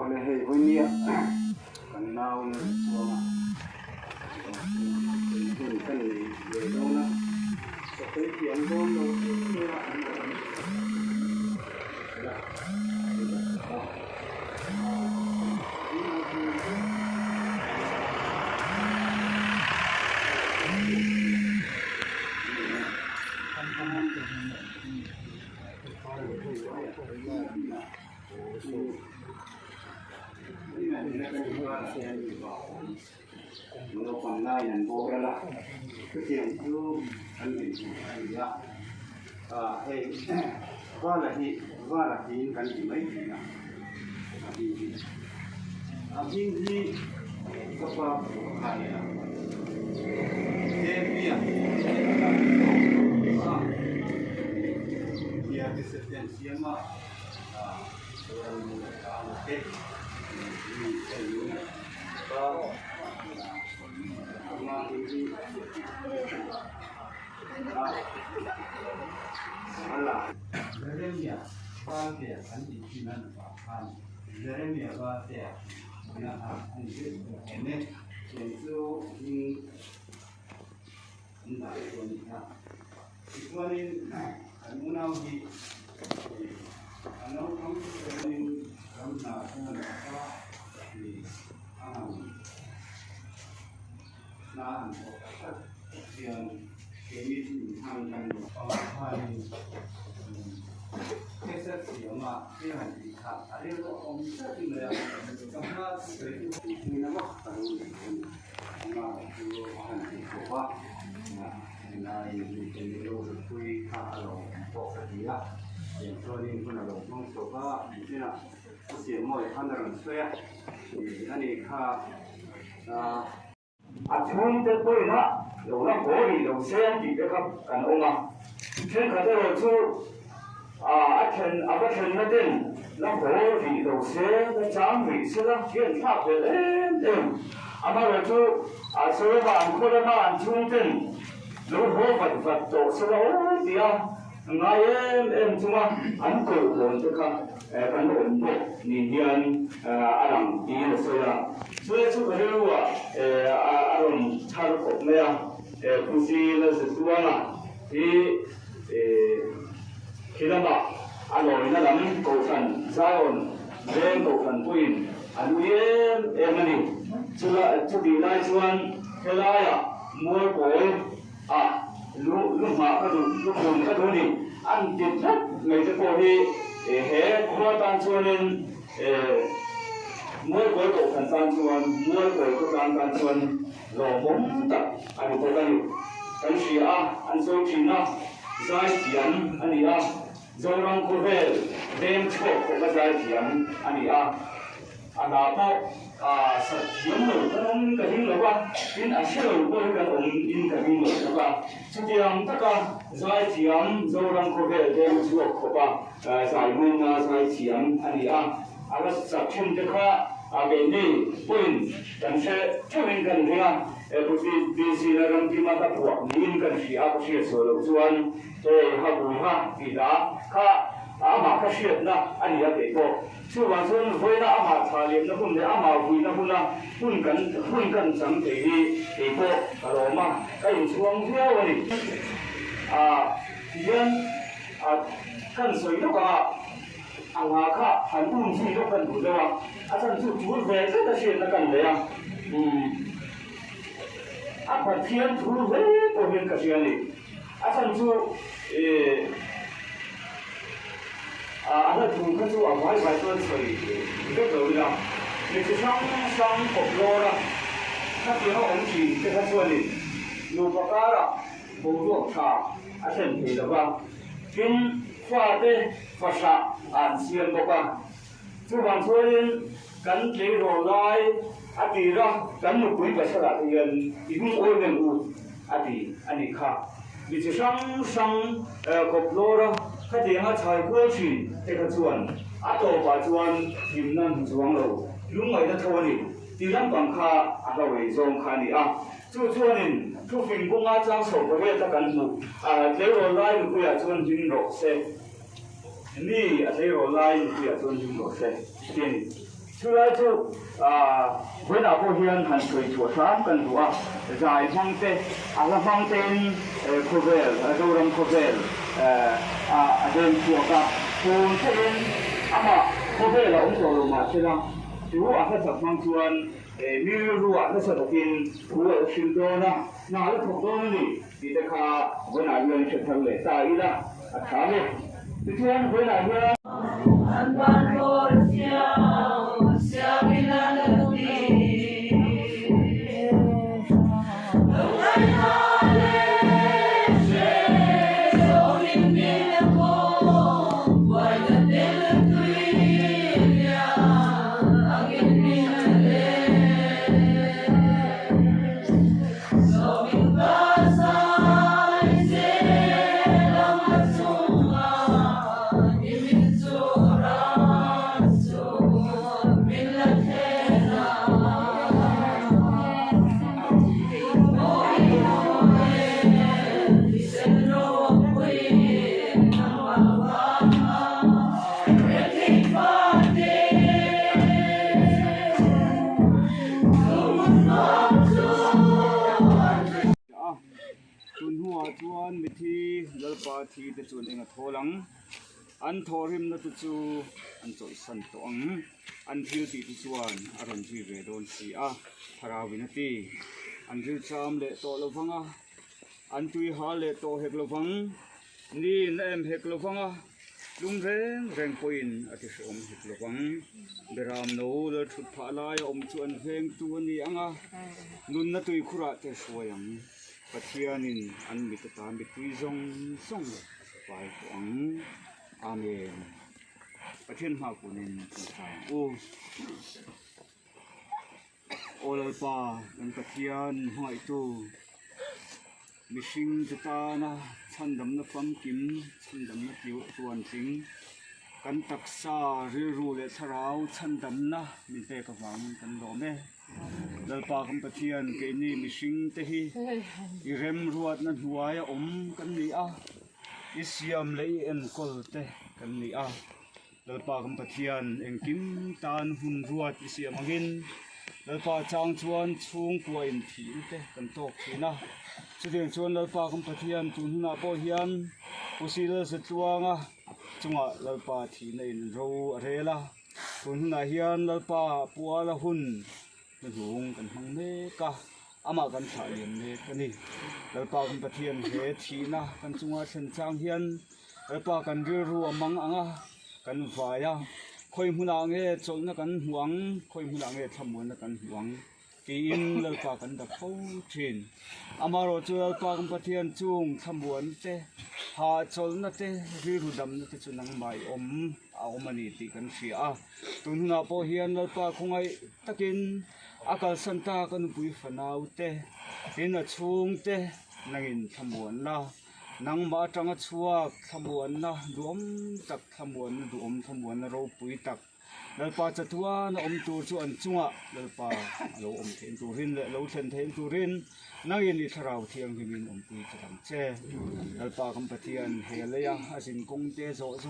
Awle hei vawinia kan nau la rawn chuang a hun kan nei ve dawn a sawi thiam dawn lo em em a an awm Naupang laiin an boral a, chutiang chu an dinhmun a ni a, ah hei vala hi vala tiin kan ti mai thin a, a hming hi a hming hi ka pa kha a ni a, Devi-a a siam a. Tichuanin kan unau hi a naupang chuanin ram hna chuan a pa hi a han hna a han thawk tak tak hian keini chu inthang kan ni. Khanin cassette siama thil han tih kha a rilru a awm tlat mai a, ka hma chu sawi chu tihna vak ka lo nei a ni. Amah chu a han tih khawp a, helai mite lo pui kha a lo awm pawh ka ti a, tiang chuanin hun a lo hmang chhuak a, engtinah a siam mawi khan a rawn sawi a, ih ani kha ah. A chhungte pawhin lo la haw rih lo se an tih te kha kan awm a, thenkhat erawh chu a then a va thlenna ten la haw rih lo se, la chang rih se la hi an thlak vel em em. Amaherawhchu a sawi lama an khaw lama an chhungten lo haw vat vat tawh se la aw tia ngai em em chunga an koh hawn te kha kan awm bawk ni hian a lang tiin a sawi a. Chulai chu ka rilruah a rawn thar khawp mai a, Puzi Lalzatuanga hi Khi lamah a lawina lam Kohhran Zion veng Kohhran puiin an ui em em a ni. Chutih lai chuan helaiah Mualkawi ah lu lu hmah ka duh, lu khum ka duh ni. An ti tlat mai te pawh hi he khua tan chuanin Mualkawi Kohhran tan chuan, Mualkawi khawtlang tan chuan Lawmawm tak a ni bawk a ni. Kan hria a, an sawi thin a, zaithiam a ni a, Zoram khawvel veng chhuak khawpa zaithiam a ni a, a hna pawh a sat thiam lo kan awm in ka hing lo a, tin a hre lo pawh hi kan awm in ka hing lo bawk a. Chutiang taka zaithiam Zoram khawvel veng chhuak khawpa zaimawnna zaithiam a ni a, a la sak thin te kha a keini pawhin Kan hre theuhin kan ring a, Pu Sina Ramkima ka phuah niin kan hria a, ka hriat sual loh chuan hei ha bui ha tih hla kha amah ka hriatna a ni a kei pawh. Chuvang chuan vawiina amah thla liamna hun leh amah vuina huna hun kan hun kan chang thei hi kei pawh ka lawm a, ka inchhuang viau a ni. A tihian a kan sawi lawk ang a. A hla kha han um zui lawk kan duh deuh a, a chhan chu tul ve zet a hriatna kan nei a, umm a Pathian thu hle pawh hian ka hria a ni. A chhan chu ih a hla thu kha chu a vai vai chuan sawi vek lo ila, mi chi hrang hrang kawp lawr a, khatiang a awm thin te kha chuanin nupa karah boruak tha a thlen thei lo va, tin fate fahrah an siam bawk a. Chuvang chuanin kan tleirawl lai a tir a, kan nupui pasalah te hian i hung awi meng u a ti a nih kha. Mi chi hrang hrang kawp lawr a, khatianga chhai kual thin te kha chuan a tawpah chuan hlimna hmu chuang lo, lungngaihna tho a ni tih lampang kha a hlauhei zawng kha a ni a. Chu chuanin thufing bunga chang chho pariat a kan hmuh a tleirawl lai nupuiah chuan hlim rawh se. Mi a tleirawl lai nupuiah chuan hlim rawh se tih a ni. Chulai chu vawiinah pawh hian han sawi chhuah hram kan duh a, zai hmang te, a hla hmang tein khawvel, Zoram khawvel a deng chhuak a, tun thlengin amah khawvel a awm tawh lo mah sela, chu a hla sak hmang chuan mi rilruah nasa takin thu a la hrilh dawn a, hna a la thawk dawn a ni tih te kha vawiinah hian i hre thar leh ta ila a tha a ni. Tichuan vawiinah hian. An van kawl siam siam in an lo ti. Lo ngaihna leh hre zawmin min maw buaina tel tui lian angin min len. Zawmin ka zai zel ang a chungah i min chu ran chu min la thlen a. A, tun hnuah chuan mithi Lalpa thi te chuan eng a thawl ang? An thawhrimna te chu an chawlhsan tawh ang. An thil tih te chuan a rawn zui ve dawn si a, Thlarauin a ti. An rilcham leh tawh lo vang a, an tui hal leh tawh hek lo vang. Niin a em hek lo vang a, tlum reng reng pawhin a ti hrehawm hek lo vang. Beram no lal thut phah laia awm chu an vengtu a ni ang a, nunna tuikhurah te hruai ang. Pathianin an mit atan mipui zawng zawng a hre fai tawh ang. Amen. Pathian hma kunin kan hrai ang u. Aw Lalpa, kan Pathian hmangaihtu, mihring te tana chhandamna famkim, chhandamna tluantling, kan taksa rilru leh thlarau chhandamna min pek avangin kan lawm e. Lalpa kan Pathian, keini mihring te hi i remruatna hnuaia awm kan ni a, i siam leh i enkawl te kan ni a. Lalpa kan Pathian engkim tan hun ruat i siam angin Lalpa chang chuan chhungkua in thihna te kan tawk thin a, chutiang chuan Lalpa kan Pathian tun hunah pawh hian Pu Sila Zatluanga chungah Lalpa thihna in ro a rel a, tun hunah hian Lalpa puala hun hnuhnung kan hmang mek a, amah kan thlah lian mek a ni. Lalpa kan Pathian he thihna kan chunga thlen chang hian Lalpa kan rilru a mang ang a, kan vai a, khawi hmunah nge chawlhna kan hmu ang, khawi hmunah nge thlamuanna kan hmu ang tiin Lalpa kan dak fo thin. Amaherawh chu Lalpa kan Pathian chung thlamuanna te, hahchawlhna te, rilru damna te chu nangmah i awm a awm a ni tih kan hria a. Tun hunah pawh hian Lalpa khawngaih takin a kalsan tak a nupui fanau te, tin a chhungte nangin thlamuanna Nangmah atanga chhuak thlamuanna duhawm tak, thlamuanna duhawm, thlamuanna ropui tak Lalpa chatuan a awm tur chu an chungah Lalpa a lo awm theih turin leh lo thlen theih turin nangin i thlarau thianghlimin awmpui che ang che. Lalpa kan Pathian he leia a zin kawng te zawh zawh.